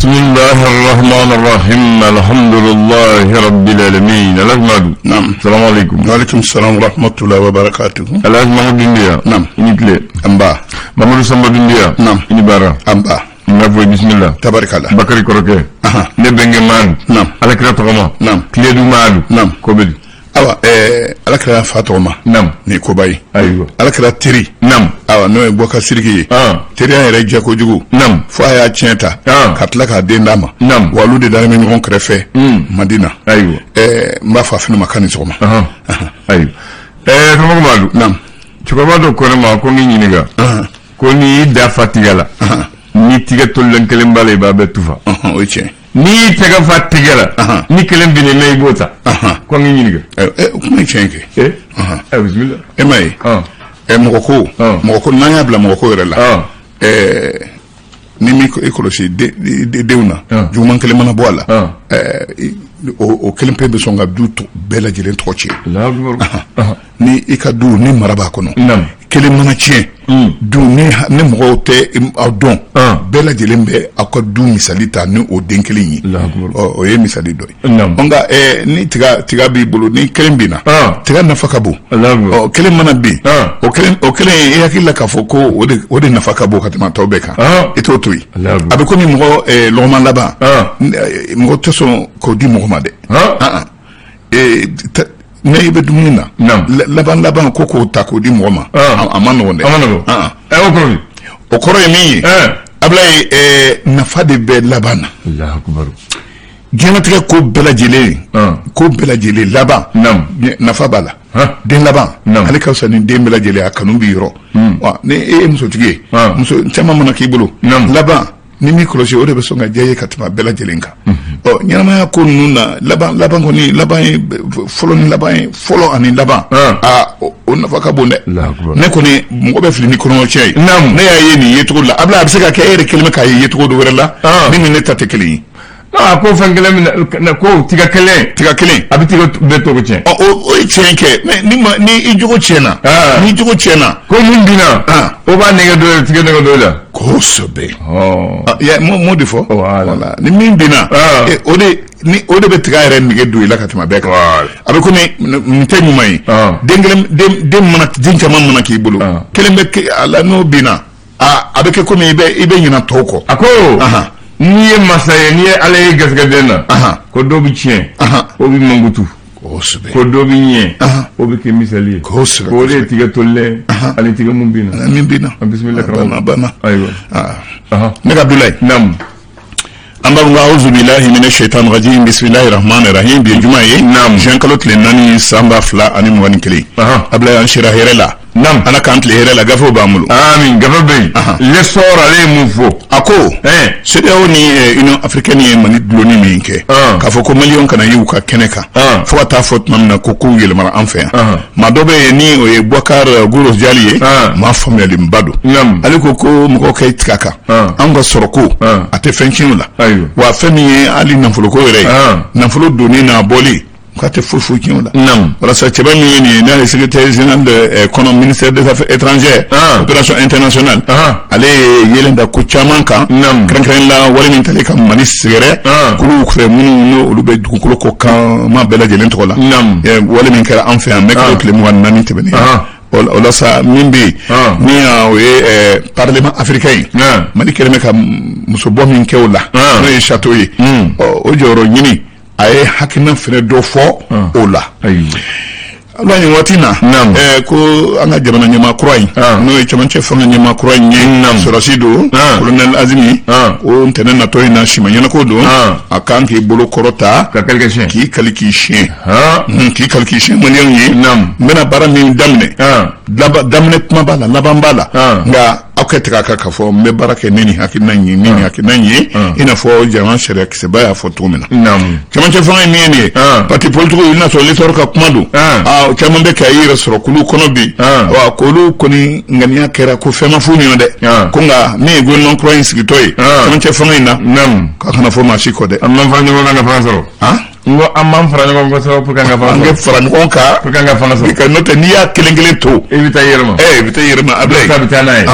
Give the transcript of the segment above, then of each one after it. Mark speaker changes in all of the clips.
Speaker 1: Bisimilahi rahman rahim alhamdulilahi rabbil alamin. Alhaji Madu.
Speaker 2: Naam.
Speaker 1: Salamu aleykum.
Speaker 2: Waaleykum salaam wa rahmatulah wa barakatuhu.
Speaker 1: Alhaji Mamadu Dunbiya.
Speaker 2: Naam.
Speaker 1: I ni tile.
Speaker 2: Anba.
Speaker 1: Mamadu Sanba Dunbiya.
Speaker 2: Naam.
Speaker 1: I ni baara.
Speaker 2: Anba.
Speaker 1: N b'a fɔ bisimila.
Speaker 2: Tabarikala.
Speaker 1: Bakari kɔrɔkɛ.
Speaker 2: Ahan.
Speaker 1: Ne bɛnkɛ Madu.
Speaker 2: Naam.
Speaker 1: Alakira tɔgɔma.
Speaker 2: Naam.
Speaker 1: Tiledu Madu.
Speaker 2: Naam.
Speaker 1: Ko bɛ di?
Speaker 2: Awa ala kɛra fa tɔgɔ ma.
Speaker 1: Naam.
Speaker 2: Ni koba ye.
Speaker 1: Ayiwa.
Speaker 2: Ala kɛra teri.
Speaker 1: Naam.
Speaker 2: Awa n'o ye Bubakar Sidiki ye. Teriya yɛrɛ jɛ kojugu.
Speaker 1: Naam.
Speaker 2: Fo a y'a tiɲɛ ta. Ka tila k'a den d'a ma.
Speaker 1: Naam.
Speaker 2: Wa olu de dalen bɛ ɲɔgɔn kɛrɛfɛ. Madina.
Speaker 1: Ayiwa.
Speaker 2: N b'a fɔ a fana ma k'a ni sɔgɔma.
Speaker 1: Ayiwa. Karamɔgɔ Madu.
Speaker 2: Naam.
Speaker 1: Cɛkɔrɔba dɔ ko ne ma ko n k'i ɲininka. Ko n'i y'i da fa tiga la. Ni tiga tolilen kelen b'a la, i b'a bɛɛ tufa.
Speaker 2: O ye tiɲɛ.
Speaker 1: N'i y'i tɛgɛ fa tiga la, ni kelen binnen bɛ, i b'o ta. Ko n k'i ɲininka.
Speaker 2: O kuma ye tiɲɛ
Speaker 1: kɛ. Bisimila.
Speaker 2: E ma ye. Mɔgɔ ko. Mɔgɔ ko n'an y'a bila mɔgɔ ko yɛrɛ la. Ni m'i kɔlɔsi denw na, juguman kelen mana bɔ a la, o kelen pe bɛ sɔn ka du bɛɛ lajɛlen tɔgɔ tiɲɛ. Ni i ka du ni mara b'a kɔnɔ, kelen mana tiɲɛ du, ni mɔgɔw tɛ aw dɔn, bɛɛ lajɛlen bɛ aw ka du misali ta ni o den kelen ye. O ye misali dɔ ye. Nka ni tiga b'i bolo, ni kelen binna, tiga nafa ka bon. Kelen mana bin, o kelen i hakili la k'a fɔ ko o de nafa ka bon ka tɛmɛ tɔw bɛɛ kan, i t'o to yen. A bɛ komi mɔgɔ lɔgɔma laban, mɔgɔ tɛ sɔn k'o di mɔgɔ ma dɛ. Ne i bɛ dumuni na, laban laban ko k'o ta k'o di mɔgɔ ma, a ma nɔgɔn dɛ. O kɔrɔ ye min ye, Abulaye, nafa de bɛ laban na. Diɲɛlatigɛ ko bɛɛ lajɛlen, ko bɛɛ lajɛlen laban, nafa b'a la. Den laban, ale ka fisa ni den bɛɛ lajɛlen, a kanu b'i yɔrɔ. Ni e ye musotigi ye, muso caman mana k'i bolo, laban ni m'i kɔlɔsi, o de bɛ sɔn ka diya i ye ka tɛmɛ bɛɛ lajɛlen kan. Ɔ ɲɛnamaya ko ninnu na, laban laban kɔni, laban ye fɔlɔ ni laban ye, fɔlɔ ani laban, aa, o nafa ka bon dɛ. Ne kɔni, mɔgɔ bɛ fili ni kɔnɔcɛ ye. Ne y'a ye nin yecogo la, Abulaye, a bɛ se ka kɛ e yɛrɛ kelen bɛ k'a ye yecogo dɔ wɛrɛ la, min ni ne ta tɛ kelen ye.
Speaker 1: A ko fɛn kelen min ko tiga kelen,
Speaker 2: tiga kelen
Speaker 1: a bɛ tiga bɛɛ tɔgɔ tiɲɛ.
Speaker 2: O ye tiɲɛ kɛ, mais ni i jogo tiɲɛna, ni jogo tiɲɛna,
Speaker 1: ko mun binna, o b'a nɛgɛ dɔ tigɛ nɛgɛ dɔ la.
Speaker 2: Kosɛbɛ. M'o de fɔ. Voilà, ni min binna, o de ni o de bɛ tiga yɛrɛ nege don i la ka tɛmɛ bɛɛ kan. A bɛ komi nin tɛ ɲuman ye. Den kelen, den mana, den caman mana k'i bolo, kelen bɛ a la, n'o binna, a bɛ kɛ komi i bɛ ɲinɛ tɔw kɔ.
Speaker 1: A ko n'i ye masa ye, n'i ye Ala ye garisɛgɛ den na, ko dɔ bɛ tiɲɛ, o bɛ mankutu, ko dɔ bɛ ɲɛ, o bɛ kɛ misali ye. O de ye tigɛ tolilen ani tigɛ mun binna.
Speaker 2: Min binna.
Speaker 1: Bisimila karamɔgɔ.
Speaker 2: Banna.
Speaker 1: Ayiwa.
Speaker 2: Ne ka Abulaye.
Speaker 1: Naamu.
Speaker 2: An b'a fɔ auzu billahi mina shaitan rajim, bismillahir rahmanir rahim. Bi ye juma ye, juin kalo tile 4, san 2021. Abulaye, an sera hɛrɛ la.
Speaker 1: Naam.
Speaker 2: Ala k'an tile hɛrɛ la, gafew b'an bolo.
Speaker 1: Amin, gafe bɛ yen. L'Essor, ale ye mun fɔ?
Speaker 2: A ko CEDEAO ni Union africaine ye Mali dulonni min kɛ, k'a fɔ ko maliyɛnw kana ye u ka kɛnɛ kan, fo ka taa fɔ tuma min na ko kow yɛlɛmana an fɛ yan. Maa dɔ bɛ yen, ni o ye Boubacar Gouros Diallo ye, maa faamuyalenba don. Ale ko ko mɔgɔw ka tigɛ a kan, anw ka sɔrɔ ko a tɛ fɛn tiɲɛ o la. Wa fɛn min ye hali nafoloko yɛrɛ ye, nafolo donni n'a bɔli, k'a tɛ foyi foyi tiɲɛ o la. Walasa cɛba min ye nin ye, n'ale ye secrétaire général de kɔnɔ, ministère des Affaires étrangères, opération internationale, ale ye yelen da ko caman kan, kɛrɛnkɛrɛn la wale min talen ka Mali sɛgɛrɛ kuluw fɛ, minnu n'olu bɛ dugukolo kɔ kan ma bɛɛ lajɛlen tɔgɔ la. Wale min kɛra an fɛ yan mai kalo tile 24 tɛmɛnen, o la sa, min bɛ yen ni o ye Parlement africain ye, Mali kɛlen bɛ ka musobɔ min kɛ o la, n'o ye château ye, o jɔyɔrɔ ɲini, a ye hakilina fɛnɛ dɔ fɔ o la. Ala nin waati na, ko an ka jamana ɲɛmaa kura in, n'o ye cɛmancɛ fanga ɲɛmaa kura in ye, sɔrɔsi don, colonel Assimi, ko ntɛnɛn natɔ in na, siman ɲɛnako don, a kan k'i bolo kɔrɔ ta k'i kali k'i siɲɛ, k'i kali k'i siɲɛ maliyɛnw ye: n bɛna baara min daminɛ, daminɛ kuma b'a la, laban b'a la, nka aw kɛ tigɛ a kan k'a fɔ n bɛ baara kɛ ne ni hakilina in ye, ne ni hakilina in ye, i n'a fɔ jamana sariya kisɛba y'a fɔ cogo min na. Cɛmancɛ fanga ye min ye nin ye, parti politique, i n'a sɔrɔ L'Essor ka kuma don, caman bɛ ka i yɛrɛ sɔrɔ kulu kɔnɔ bi, wa k'olu kɔni ŋaniya kɛra ko fɛn ma f'u ɲɛna dɛ, ko nka min ye gouvernement kura in sigitɔ ye cɛmancɛ fanga in na, k'a kana fɔ maa si kɔ dɛ.
Speaker 1: An m'an fara ɲɔgɔn kan ka fanga sɔrɔ. N ko an m'an fara ɲɔgɔn kan sɔrɔ pour que an ka fanga sɔrɔ.
Speaker 2: An kɛ fara ɲɔgɔn kan
Speaker 1: pour que an ka fanga sɔrɔ.
Speaker 2: N'o tɛ, n'i y'a kelen kelen to,
Speaker 1: i bɛ taa i yɛrɛ ma.
Speaker 2: I bɛ taa i yɛrɛ ma, Abulaye.
Speaker 1: Ta bɛ taa n'a ye.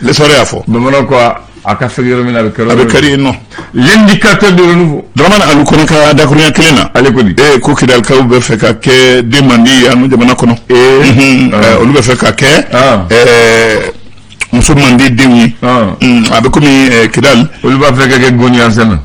Speaker 2: L'Essor y'a fɔ.
Speaker 1: Bamananw ko A ka fɛgɛ yɔrɔ min na, a bɛ kari.
Speaker 2: A bɛ kari yen nɔ.
Speaker 1: L'indicateur de renouveau.
Speaker 2: Dramane Alu kɔni ka dakurunya kelen na.
Speaker 1: Ale ko di?
Speaker 2: Ee, ko Kidalikaw bɛ fɛ ka kɛ den mandi ye an ka jamana kɔnɔ. Olu bɛ fɛ ka kɛ muso mandi denw ye. A bɛ komi Kidali.
Speaker 1: Olu b'a fɛ ka kɛ goni an na.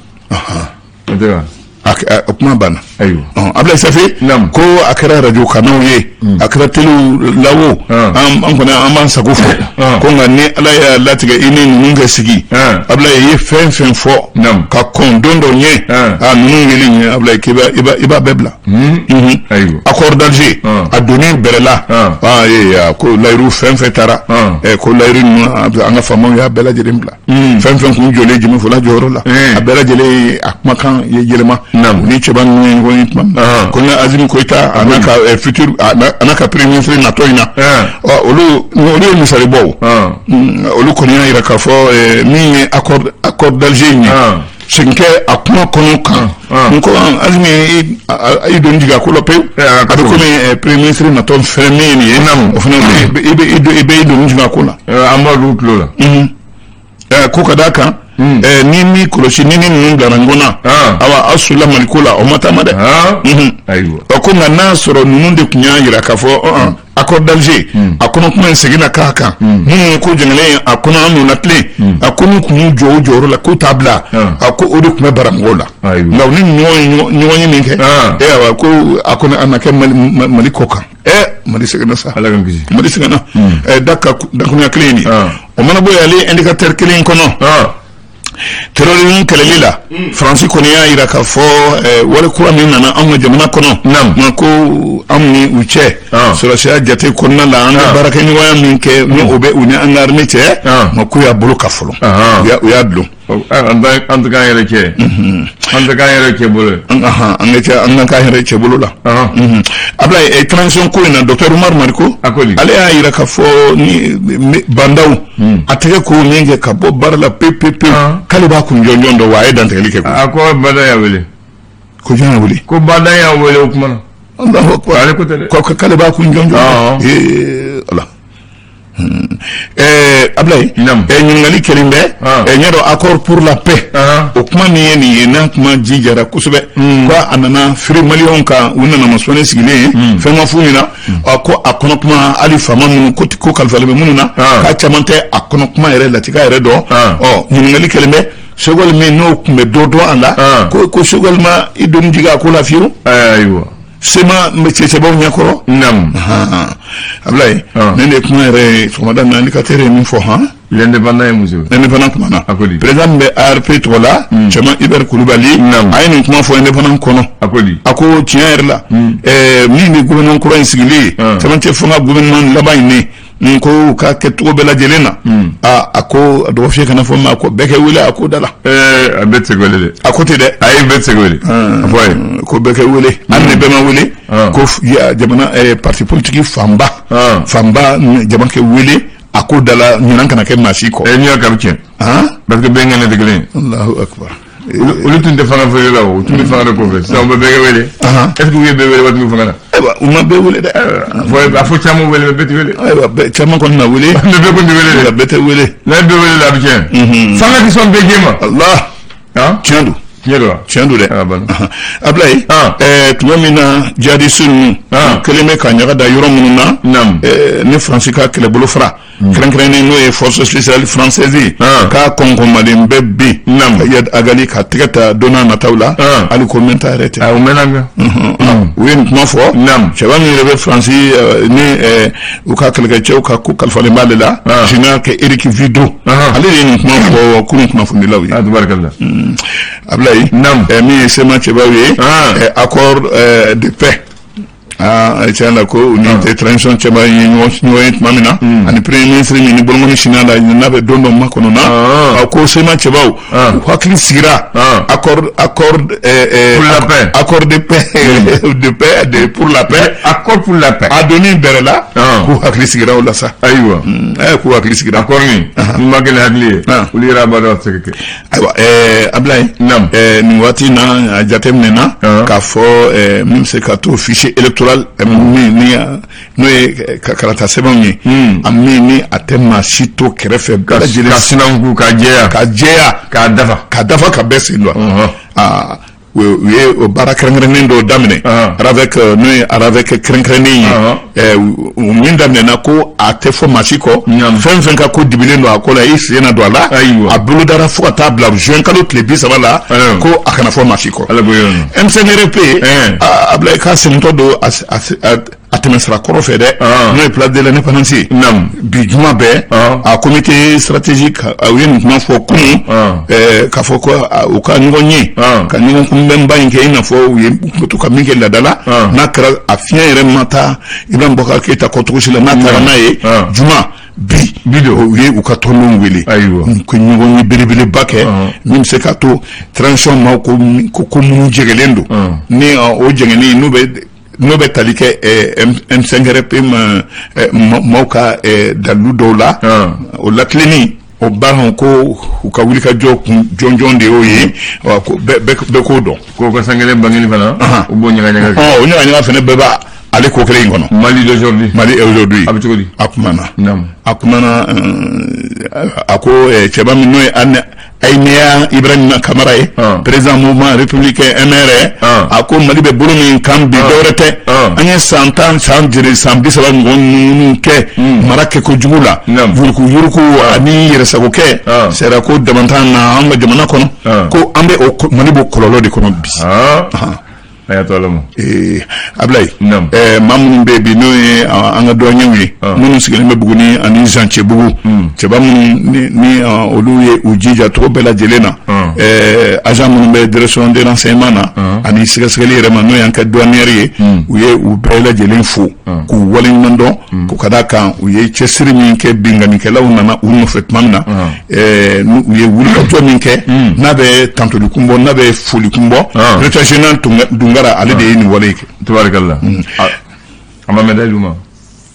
Speaker 1: O tɛ wa?
Speaker 2: A kuma banna.
Speaker 1: Ayiwa.
Speaker 2: Abulayi Safi.
Speaker 1: Naamu.
Speaker 2: Ko a kɛra arajo kannaw ye. A kɛra telew la o. An kɔni an b'an sago fɔ. Ko nka ni Ala y'a latigɛ i ni ninnu kɛ sigi. Abulayi, i ye fɛn fɛn fɔ.
Speaker 1: Naamu.
Speaker 2: Ka kɔn don dɔ ɲɛ. A ninnu yeli ɲɛ, Abulayi, k'i b'a i b'a bɛɛ bila.
Speaker 1: Ayiwa.
Speaker 2: Accord d'Alger. A donni bɛrɛ la. Ee, ko layiru fɛn fɛn taara. Ko layiru ninnu, an ka faamaw y'a bɛɛ lajɛlen bila. Fɛn fɛn kun jɔlen Jɛmɛfola jɔyɔrɔ la, a bɛɛ lajɛlen a kumakan ye yɛlɛma.
Speaker 1: Naamu.
Speaker 2: U ni cɛba ninnu ye ɲɔgɔn ye tuma min na. Ko ni Assimi Goïta a n'a ka futur a n'a ka premier ministre natɔ in na. Ɔ, olu ye misali bɔ o. Olu kɔni y'a jira k'a fɔ min ye accord d'Alger in ye. Segin kɛ a kuma kɔnɔ kan. N ko Assimi, i doni jigin a ko la pewu. A bɛ komi premier ministre natɔ fɛnɛ min ye nin ye. O fana i bɛ i doni jigin a ko la.
Speaker 1: An b'a don tulo la.
Speaker 2: Ko ka d'a kan, ni min kɔlɔsi ni ninnu bilara ɲɔgɔn na, awa, aw sola Maliko la, o ma taama dɛ.
Speaker 1: Ayiwa.
Speaker 2: Ɔ, ko nka n'a sɔrɔ ninnu de tun y'a jira k'a fɔ accord d'Alger a kɔnɔ kuma in seginna k'a kan, minnu ye ko jɛngɛlen ye a kɔnɔ, an n'u latilen, a ko n'u tun y'u jɔ o jɔyɔrɔ la k'u t'a bila, a ko o de tun bɛ bara mɔgɔw la. Nka u ni ɲɔgɔn ye min kɛ, awa, ko a kɔni a na kɛ Mali kɔ kan. Mali sɛgɛnna sa.
Speaker 1: Ala k'an kisi.
Speaker 2: Mali sɛgɛnna. Da ka dakurunya kelen in ye, o mana bɔ yen, ale indicateur kelen in kɔnɔ, terrorisme kɛlɛli la, Faransi kɔni y'a jira k'a fɔ wale kura min nana anw ka jamana kɔnɔ, nka ko anw ni u cɛ sɔrɔdasiya jate kɔnɔna la, an ka baarakɛɲɔgɔnya min kɛ ni o bɛ u ni an ka armée cɛ, nka k'u y'a bolo ka fɔlɔ, u y'a dulon.
Speaker 1: An tɛ k'an yɛrɛ cɛ, an tɛ k'an yɛrɛ cɛ bolo.
Speaker 2: An ka cɛ, an ka k'an yɛrɛ cɛ bolo la. Abulayi, transition ko in na, docteur Umaru Mariko, ale y'a jira k'a fɔ ni Bah N'Daw a tɛgɛ ko min kɛ ka bɔ baara la pewu pewu pewu, k'ale b'a kun jɔnjɔn dɔn, wa a ye dantigɛli kɛ.
Speaker 1: A ko Bah N'Daw y'a wele.
Speaker 2: Ko jɔn y'a wele?
Speaker 1: Ko Bah N'Daw y'a wele, o kuma na.
Speaker 2: Allahu akbar.
Speaker 1: Ale ko tɛ dɛ.
Speaker 2: Ko k'ale b'a kun jɔnjɔn dɔn. Ee Ala. Abulayi, ɲininkali kelen bɛ n y'a dɔn, accord pour la paix, o kuma min ye nin ye, n'a kuma jijara kosɛbɛ, ko a nana firi maliyɛnw kan, u nana masɔnni sigilen ye, fɛn ma f'u ɲɛna, ko a kɔnɔ kuma, hali faama minnu ko kalifalen bɛ minnu na, k'a caman tɛ a kɔnɔ kuma yɛrɛ latika yɛrɛ dɔn. Ɔ, ɲininkali kelen bɛ Choguel min n'o tun bɛ dɔ dɔn a la, ko Choguel ma i doni jigin a ko la fiyewu.
Speaker 1: Ayiwa.
Speaker 2: CMA cɛcɛbaw ɲɛkɔrɔ.
Speaker 1: Naamu.
Speaker 2: Abulayi, nin de ye kuma yɛrɛ ye sɔgɔmada in na, indicateur ye min fɔ han.
Speaker 1: L'indépendant ye muso.
Speaker 2: L'indépendant kuma na.
Speaker 1: A ko di?
Speaker 2: Président min bɛ ARP tɔgɔ la, Cɛman Hubert Kulubali, a ye nin kuma fɔ indépendant kɔnɔ.
Speaker 1: A ko di?
Speaker 2: A ko tiɲɛ yɛrɛ la, min bɛ gouvernement kura in sigilen ye, cɛmancɛ fanga gouvernement laban in ne, n ko u ka kɛ cogo bɛɛ lajɛlen na, a ko a dɔgɔfiyɛ kana fɔ ma ko bɛɛ kɛ wele a ko da la.
Speaker 1: A bɛɛ tɛ se wele dɛ.
Speaker 2: A ko ten dɛ.
Speaker 1: Ayi, bɛɛ tɛ se wele. A fɔ a ye.
Speaker 2: Ko bɛɛ kɛ wele, hali ni bɛɛ ma wele, ko jamana parti politique fanba fanba jama kɛ wele a ko da la, ɲinan kana kɛ maa si kɔ.
Speaker 1: N'i y'a kɛ a bɛ tiɲɛ. Parce que bɛɛ ŋɛnɛ tɛ kelen ye.
Speaker 2: Allahu akbar.
Speaker 1: Olu tun tɛ fanga feere la, o tun bɛ fanga de kɔfɛ, sisan u bɛ bɛɛ kɛ wele. Est ce que u ye bɛɛ wele waati min fanga na?
Speaker 2: Ayiwa, u ma bɛɛ wele dɛ.
Speaker 1: A fɔ caman wele, bɛɛ tɛ wele.
Speaker 2: Ayiwa, caman kɔni na wele.
Speaker 1: Mais bɛɛ kɔni tɛ wele dɛ.
Speaker 2: Bɛɛ tɛ wele.
Speaker 1: N'a ye bɛɛ wele la, a bɛ tiɲɛ. Fanga tɛ sɔn bɛɛ jɛ ma.
Speaker 2: Allah. Tiɲɛ don.
Speaker 1: Tiɲɛ don wa?
Speaker 2: Tiɲɛ don dɛ. Abulayi, tuma min na jihadiste ninnu kɛlen bɛ ka ɲaga da yɔrɔ minnu na, ni Faransi ka kɛlɛbolo fara kɛrɛnkɛrɛnnen, n'o ye force spéciale française ye, k'a kɔnkɔnmalen bɛ bin Iyad Ag Ghali ka tɛgɛ ta don n'a nataw la, hali ko mɛn ta yɛrɛ tɛ.
Speaker 1: U mɛnna.
Speaker 2: U ye nin kuma fɔ. Cɛba min yɛrɛ bɛ Faransi ni u ka kɛlɛkɛcɛw ka ko kalifalen b'ale la, général kɛ Eric Vido, ale de ye nin kuma fɔ kunun kunnafonidilaw ye. Abulayi, min ye CMA cɛbaw ye, accord de paix, aa, tiɲɛ la, ko u ni transition cɛba ye ɲɔgɔn ye tuma min na, ani premier ministre min ni bolokɔni sinna la, n'a bɛ don dɔ makɔnɔ na, a ko CMA cɛbaw u hakili sigira. accord accord
Speaker 1: pour la paix.
Speaker 2: Accord de paix de paix de pour la paix.
Speaker 1: Accord pour la paix.
Speaker 2: A donni bɛrɛ la. K'u hakili sigira o la sa.
Speaker 1: Ayiwa.
Speaker 2: K'u hakili sigira.
Speaker 1: Accord nin. N'u ma kɛ ni hakili ye. Olu yɛrɛ b'a dɔn a tɛ se ka kɛ.
Speaker 2: Ayiwa, Ablaye.
Speaker 1: Naamu.
Speaker 2: Nin waati in na, a jateminɛna k'a fɔ min bɛ se ka to fichier électoral min ni n'o ye kalata sɛbɛnw ye, a min ni a tɛ maa si to kɛrɛfɛ,
Speaker 1: bɛɛ lajɛlen ka sinanku ka jɛya.
Speaker 2: Ka jɛya.
Speaker 1: K'a dafa.
Speaker 2: Ka dafa, ka bɛɛ sen don. Aa, u ye o baara kɛrɛnkɛrɛnnen dɔw daminɛ, RAVEC, n'o ye RAVEC kɛrɛnkɛrɛnnen ye, min daminɛna ko a tɛ fɔ maa si kɔ, fɛn fɛn ka ko dibilen don a ko la, i sen na don a la. A bolodara fo ka taa bila juin kalo tile 30 la, ko a kana fɔ maa si kɔ. M5RP, Ablaye, k'a segintɔ don a tɛmɛ sira kɔrɔ fɛ dɛ, n'o ye place de l'Indépendance ye. Bi juma bɛɛ, a comité stratégique, u ye nin kuma fɔ kunun, k'a fɔ ko u ka ɲɔgɔn ye, ka ɲɔgɔn kunbɛnba in kɛ, i n'a fɔ u ye to ka min kɛ laada la. N'a kɛra a fiɲɛ yɛrɛ ma taa Ibrahim Boubacar Keïta kɔ cogo si la, n'a taara n'a ye juma bi
Speaker 1: bi don,
Speaker 2: u ye u ka tɔndenw wele ko ɲɔgɔn ye belebeleba kɛ, min bɛ se ka to transition maaw ko ko minnu jɛgɛlen don, ni o jɛngɛnni n'o bɛ tali kɛ M5RP maaw ka dalilu dɔw la, o latilenni o baara, ko u ka wulikajɔ kun jɔnjɔn de y'o ye, bɛɛ k'o dɔn.
Speaker 1: K'o ka san kelen bangeli fana, o b'o ɲaga ɲaga
Speaker 2: kɛ. O ɲaga ɲaga fana bɛɛ b'a ale ko kelen in kɔnɔ.
Speaker 1: Mali d'aujourd'hui.
Speaker 2: Mali aujourd'hui.
Speaker 1: A bɛ cogo di?
Speaker 2: A kumana. A kumana, a ko cɛba min n'o ye Aimeya Ibrahim Kamara ye, président mouvement républicain MR, a ko Mali bɛ bolo min kan bi, dɔwɛrɛ tɛ, an ye san 10, san jeli, san 30 ɲɔgɔn ninnu kɛ mara kɛko jugu la, yuruku yuruku ani yɛrɛsago kɛ, sariya ko damantan na an ka jamana kɔnɔ, ko an bɛ o Mali b'o kɔlɔlɔ de kɔnɔ bi.
Speaker 1: A y'a to Ala ma.
Speaker 2: Ablaye, maa minnu bɛ yen bi, n'o ye an ka dɔnniyaw ye, minnu sigilen bɛ Buguni ani Zancɛbugu, cɛba minnu ni olu ye u jija cogo bɛɛ lajɛlen na, agent minnu bɛ direction de renseignement na ani sɛgɛsɛgɛli yɛrɛ ma, n'o y'an ka douanière ye, u ye u bɛɛ lajɛlen fo k'u waleɲuman dɔn, ko ka d'a kan u ye cɛsiri min kɛ, binkannikɛlaw nana u nɔfɛ tuma min na, u ye wulikajɔ min kɛ, n'a bɛ tantoli kun bɔ, n'a bɛ foli kun bɔ. Directeur général Dungara, ale de ye nin wale kɛ.
Speaker 1: Tabarikalla, a ma médaille d'u ma?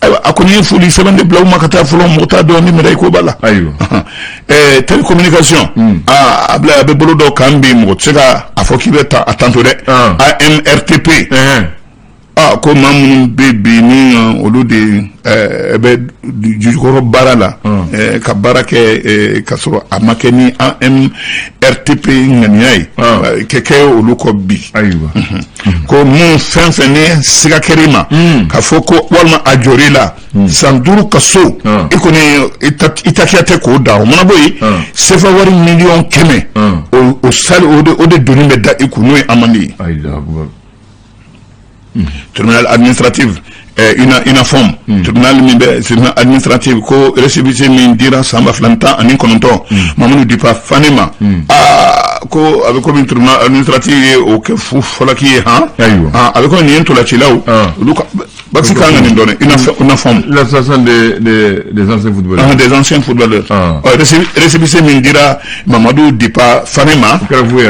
Speaker 2: Ayiwa, a kɔni ye foli sɛbɛn de bila u ma ka taa fɔlɔ, mɔgɔ t'a dɔn ni médaille ko b'a la. Télécommunication, aa Ablaye, a bɛ bolo dɔ kan bi, mɔgɔ tɛ se ka a fɔ k'i bɛ ta a tanto dɛ. AMRTP, aa, ko maa minnu bɛ bi ni olu de bɛ jukɔrɔ baara la, ka baara kɛ ka sɔrɔ a ma kɛ ni AMRTP ŋaniya ye, kɛ kɛ olu kɔ bi. Ko mun fɛn fɛn ni siga kɛr'i ma k'a fɔ ko walima a jɔr'i la, san 5 kaso, i kɔni i takiya tɛ k'o da. O mana bɔ yen, sefa wari miliyɔn 100, o sali o de doni bɛ da i kun, n'o ye amende ye. Tribunal administratif UNAFOM, tribunal min bɛ tribunal administratif, ko récépissé min dira san 2019 Mamadu Dipa Fane ma, aa, ko a bɛ komi tribunal administratif ye o kɛ fu falaki ye han. A bɛ komi nin ye ntolacilaw olu ka basi kan ka nin dɔn dɛ, UNAFOM.
Speaker 1: L'association des anciens footballeurs.
Speaker 2: Ah, des anciens footballeurs. Récépissé min dira Mamadu Dipa Fane ma,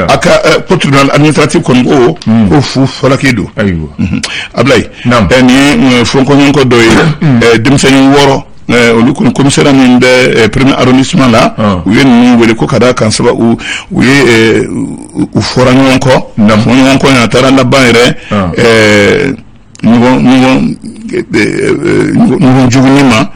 Speaker 2: a ka ko tribunal administratif kɔni ko fu falaki don. Ablaye, nin ye fɔnkɔɲɔgɔnkɔ dɔ ye, denmisɛnnin wɔɔrɔ, olu kɔni, commissariat min bɛ premier arrondissement la, u ye ninnu wele ko ka d'a kan saba u ye u fɔra ɲɔgɔn kɔ, fɔ ɲɔgɔn kɔ, a taara laban yɛrɛ ɲɔgɔn jogini ma,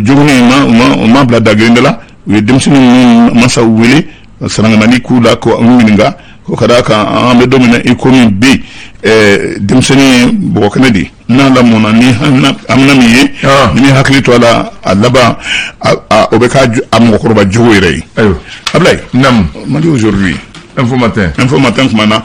Speaker 2: jogini ma, u ma bila dageren la. U ye denmisɛnnin ninnu masaw wele, sarangamani k'u la, ko an ɲininka ko ka d'a kan an bɛ don min na i komi bi, denmisɛnnin bɔgɔ kɛnɛ de n'a lamɔna ni hamina min ye, ni min hakili to a la, a laban o bɛ k'a a mɔgɔkɔrɔba jogo yɛrɛ ye. Ablaye, Mali aujourd'hui.
Speaker 1: Info Matin.
Speaker 2: Info Matin kuma na,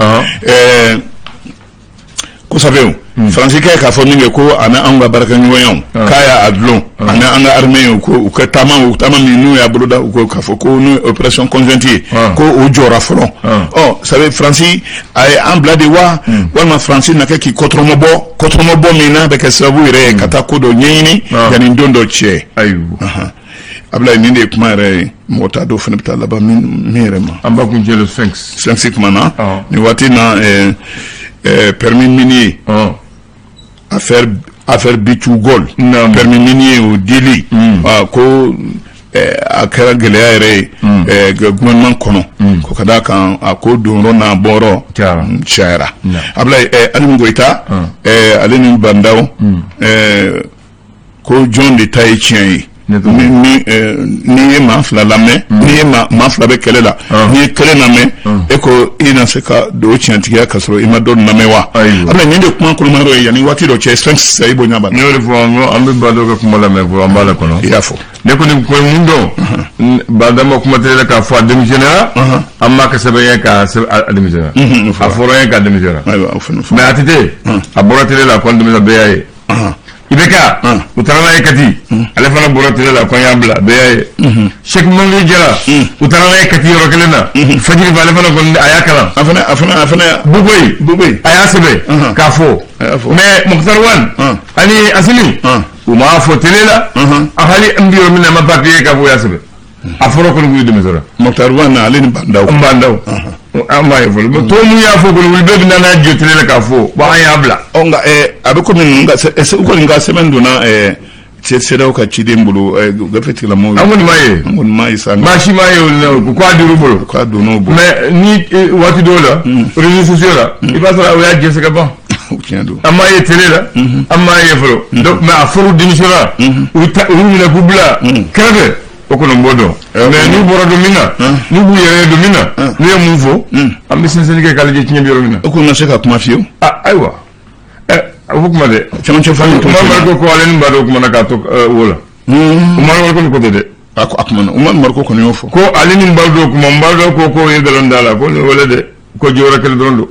Speaker 2: ko sabu Faransi kɛ k'a fɔ min kɛ ko ani anw ka baarakɛɲɔgɔnyaw k'a y'a dulon ani an ka armée ye, ko u ka taama, u taama min n'u y'a boloda, u ko k'a fɔ ko n'o ye opération conjointe ye, ko o jɔra fɔlɔ. Ɔ sabu Faransi a ye an bila de wa, walima Faransi na kɛ k'i kɔtɔrɔmɔbɔ, kɔtɔrɔmɔbɔ min n'a bɛ kɛ sababu yɛrɛ ye ka taa ko dɔ ɲɛɲini yanni don dɔ cɛ. Ablaye, nin de ye kuma yɛrɛ ye, mɔgɔ t'a dɔn fana bɛ taa laban min yɛrɛ ma.
Speaker 1: An b'a kuncɛ le Sphinx.
Speaker 2: Sphinx kuma na nin waati na, permis minier, affaire B2Gold, permis minier o dili, ko a kɛra gɛlɛya yɛrɛ ye gouvernement kɔnɔ, ko ka d'a kan a ko donyɔrɔ n'a bɔyɔrɔ cayara. Ablaye, Assimi Goïta ale ni Bah N'Daw, ko jɔn de ta ye tiɲɛ ye? N'i ye maa fila lamɛn, n'i ye maa fila bɛ kɛlɛ la, n'i ye kelen lamɛn, e ko i na se ka don tiɲɛtigiya ka sɔrɔ i ma dɔ lamɛn wa? Ablaye, nin de kuma kolomayɔrɔ ye yanni waati dɔ cɛ, Sphinx i bonya b'a
Speaker 1: la. Ne y'o de fɔ, n ko an bɛ Bah N'Daw ka kuma lamɛn fɔlɔ, an b'a la kɔnɔ.
Speaker 2: I y'a fɔ.
Speaker 1: Ne kɔni ko mun dɔn, Bah N'Daw ma kuma télé la k'a fɔ a démissionnera, an m'a kɛ sɛbɛn ye k'a a démissionnera, a fɔra n ye k'a démissionnera. Mais ATT a bɔra télé la ko an démissionné, bɛɛ y'a ye. IBK, u taara n'a ye Kati, ale fana bɔra télé la ko an y'a bila, bɛɛ y'a ye. Cheikh Mangi Jara, u taara n'a ye Kati yɔrɔ kelen na fajiri fɛ, ale fana kɔni a y'a kalan.
Speaker 2: A fana
Speaker 1: Boubèye.
Speaker 2: Boubèye.
Speaker 1: A y'a sɛbɛn k'a fɔ. Mais Moctar Ouane ani Assimi, u m'a fɔ télé la. A hali n bɛ yɔrɔ min na, ma papier k'a fɔ u y'a sɛbɛn. A fɔra kɔni k'u démissionné.
Speaker 2: Moctar Ouane ale ni Bah N'Daw.
Speaker 1: Bah N'Daw, an b'a ye fɔlɔ. Mais tɔ mun y'a fɔ kɔni, olu bɛɛ bɛ na n'a jɔ télé la k'a fɔ bon, an y'a bila.
Speaker 2: Ɔ, nka a bɛ komi ninnu ka u kɔni ka sɛbɛn donna CEDEAO ka ciden bolo, gafe tigilamɔgɔw.
Speaker 1: An kɔni m'a ye.
Speaker 2: An kɔni m'a ye sa.
Speaker 1: Maa si m'a ye olu la ko a dir'u bolo.
Speaker 2: K'a donn'o bolo.
Speaker 1: Mais ni waati dɔw la, réseaux sociaux la, i b'a sɔrɔ o y'a jɛsɛ ka ban.
Speaker 2: Tiɲɛ don.
Speaker 1: An m'a ye télé la, an m'a ye fɔlɔ. Donc mais a fɔra u démissionnera, u ta u y'u minɛ k'u bila kɛrɛfɛ, o kɔni b'o dɔn. Mais n'u bɔra don min na, n'u b'u yɛrɛ ye don min na, n'u ye mun fɔ, an bɛ sɛnsɛnni kɛ k'a lajɛ tiɲɛ bɛ yɔrɔ min na.
Speaker 2: O kɔni ma se ka kuma fiyewu.
Speaker 1: Ah, ayiwa, a fɔ kuma dɛ.
Speaker 2: Cɛmancɛ fanga.
Speaker 1: Umaru Mariko ko ale ni Bah N'Daw kumana k'a to wo la. Umaru Mariko ni ko tɛ dɛ.
Speaker 2: A ko a kumana, Umaru Mariko kɔni y'o fɔ.
Speaker 1: Ko ale ni Bah N'Daw kuma, Bah N'Daw ko k'o ye nkalon da la, ko nin wele dɛ, ko jɔyɔrɔ kelen dɔrɔn don.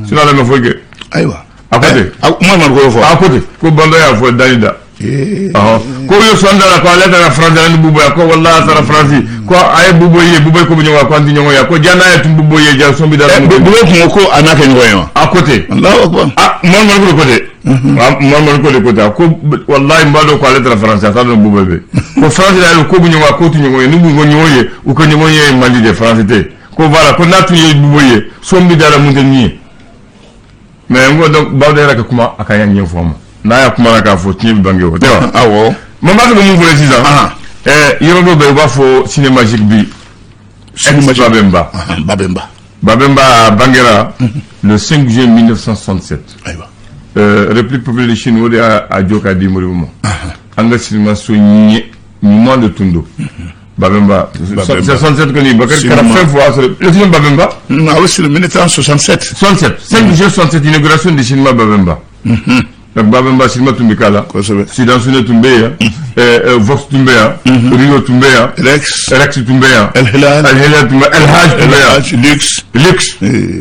Speaker 1: Sinon ale ma foyi kɛ.
Speaker 2: Ayiwa.
Speaker 1: A ko ten.
Speaker 2: Umaru Mariko y'o fɔ.
Speaker 1: A ko ten ko Bah N'Daw y'a fɔ dali da. Ko ye sɔn da la ko ale taara France ni Boubèye, ko wallahi a taara France, ko a ye Boubèye ye, Boubèye ko bɛ ɲɔgɔn, ko an tɛ ɲɔgɔn ye, ko ja n'a ye tun Boubèye ye, ja sɔn bɛ da la.
Speaker 2: Boubèye kun ko ko a n'a kɛ ɲɔgɔn ye wa?
Speaker 1: A ko ten.
Speaker 2: Allahu akbar.
Speaker 1: Ah, Umaru Mariko ko ten. Umaru Mariko de ko ten, a ko wallahi n b'a dɔn ko ale taara France, a t'a dɔn Boubèye bɛ. Ko France la ko bɛ ɲɔgɔn, ko tɛ ɲɔgɔn ye, n'u b'u ɲɔgɔn ye, u ka ɲɔgɔn ye Mali de, France tɛ. Ko voilà, ko n'a tun ye Boubèye ye, sɔn bɛ da la mun tɛ nin ye. Mais n ko donc Bah N'Daw yɛrɛ ka kuma, a ka ɲɛfɔ an ma. N'a y'a kuma na k'a fɔ, tiɲɛ bɛ bange, o tɛ wa?
Speaker 2: Awɔ.
Speaker 1: Mais n b'a fɛ ka mun fɔ sisan, yɔrɔ dɔ bɛ yen, u b'a fɔ cinéma magique bi.
Speaker 2: Cinéma
Speaker 1: Babemba.
Speaker 2: Babemba.
Speaker 1: Babemba bangera le 5 juin 1967.
Speaker 2: Ayiwa.
Speaker 1: République populaire de Chine, o de y'a jɔ k'a di Modibo ma. An ka cinéma so ɲɛ ɲuman de tun don. Babemba. 67 kɔni, Bakari kɛra fɛn fɔ, o y'a sɔrɔ le film Babemba.
Speaker 2: Ah oui, c'est le 1967.
Speaker 1: 67, 5 juin 67, inauguration du cinéma Babemba. Donc Babemba, cinéma tun bɛ k'a la.
Speaker 2: Kosɛbɛ.
Speaker 1: Sudan Sune tun bɛ yan, Vox tun bɛ yan, Rio tun bɛ yan.
Speaker 2: Rex.
Speaker 1: Rex tun bɛ yan.
Speaker 2: El Hilal.
Speaker 1: El Hilal tun bɛ, El Hadj tun bɛ yan.
Speaker 2: Lux.
Speaker 1: Lux.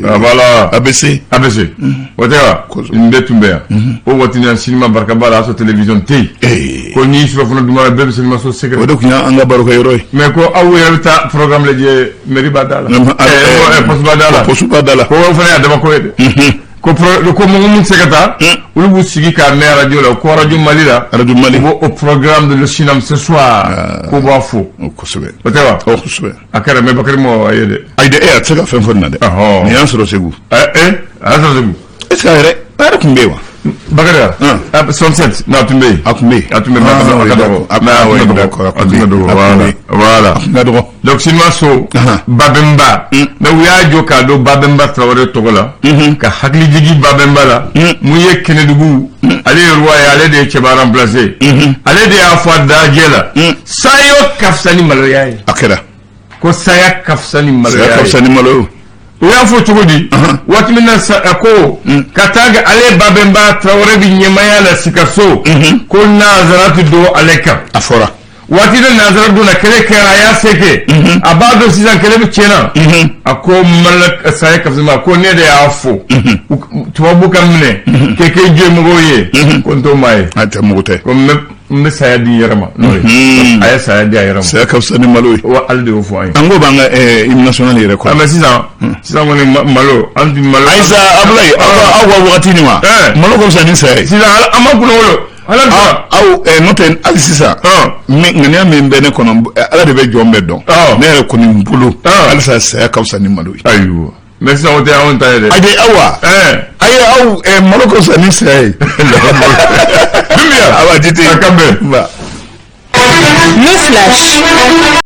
Speaker 1: Ah, voilà.
Speaker 2: ABC.
Speaker 1: ABC. O tɛ wa? Nin bɛɛ tun bɛ yan. O waati ni cinéma barika b'a la, a sɔrɔ télévision tɛ yen. Ko n'i surafana dumara, bɛɛ bɛ cinéma so sɛgɛrɛ.
Speaker 2: O de tun y'an ka barokɛyɔrɔ ye.
Speaker 1: Mais ko aw yɛrɛ bɛ taa programme lajɛ, mairie b'a da la. Poste b'a da la.
Speaker 2: Poste b'a da la.
Speaker 1: Ko o fana y'a dama ko ye dɛ. Ko ko mɔgɔ mun tɛ se ka taa, olu b'u sigi k'a mɛn radio la, ko radio Mali la.
Speaker 2: Radio Mali.
Speaker 1: Ko au programme de le cinéma ce soir, ko b'a fo.
Speaker 2: Kosɛbɛ.
Speaker 1: O tɛ wa?
Speaker 2: Kosɛbɛ.
Speaker 1: A kɛra, mais Bakari ma a ye dɛ.
Speaker 2: Ayi dɛ, e a tɛ se ka fɛn fɔ nin na dɛ. Nin y'an sɔrɔ Segu.
Speaker 1: A y'a sɔrɔ Segu.
Speaker 2: Est ce que a yɛrɛ tun bɛ yen wa?
Speaker 1: Bakari wa? 67, non, a tun bɛ yen.
Speaker 2: A tun bɛ yen.
Speaker 1: A tun bɛ yen, a ka dɔgɔ.
Speaker 2: A tun bɛ dɔgɔ.
Speaker 1: A tun bɛ dɔgɔ, voilà. Voilà.
Speaker 2: A tun ka dɔgɔ.
Speaker 1: Donc cinéma so Babemba, mais u y'a jɔ k'a don Babemba Tarawele tɔgɔ la, ka hakili jigin Babemba la. Mun ye Kɛnɛdugu, ale ye roi ye, ale de ye Cɛba remplacé. Ale de y'a fɔ a dajɛ la, sayo ka fisa ni maloya ye.
Speaker 2: A kɛra.
Speaker 1: Ko saya ka fisa ni maloya ye.
Speaker 2: Saya ka fisa ni malo ye.
Speaker 1: U y'a fɔ cogo di? Waati min na ko ka taa kɛ ale Babemba Tarawele bɛ ɲɛmaaya la Sikaso, ko nanzara tɛ don ale kan.
Speaker 2: A fɔra.
Speaker 1: Waati dɔ nanzara donna, kɛlɛ kɛra, a y'a se kɛ, a b'a dɔn sisan kɛlɛ bɛ tiɲɛna. A ko mala saya ka fisa ma, ko ne de y'a fɔ tubabu ka minɛ k'e kɛ jɛ mɔgɔw ye, ko n t'o maa ye.
Speaker 2: A tɛ mɔgɔ tɛ.
Speaker 1: Ko n bɛ saya di n yɛrɛ ma, n'o ye a ye saya di a yɛrɛ ma.
Speaker 2: Saya ka fisa ni malo ye.
Speaker 1: Wa ale de y'o fɔ an ye.
Speaker 2: An ko b'an ka hymne national yɛrɛ kɔnɔ.
Speaker 1: Mais sisan kɔni malo, an tun malo.
Speaker 2: Ayisa, Abulayi, aw ka wagati nin wa? Malo ka fisa ni saya ye.
Speaker 1: Sisan an ma kunna wolo.
Speaker 2: Aw n'o tɛ hali sisan ŋaniya min bɛ ne kɔnɔ, Ala de bɛ jɔn bɛɛ dɔn. Ne yɛrɛ kɔni bolo, halisa saya ka fisa ni malo ye.
Speaker 1: Ayiwa, mais sisan o tɛ anw ta ye dɛ.
Speaker 2: Ayi, awa, ayi, aw malo ka fisa ni saya ye.
Speaker 1: Doumbia.
Speaker 2: Awa, jite.
Speaker 1: A kan bɛn.
Speaker 2: Nba.
Speaker 3: Le flash.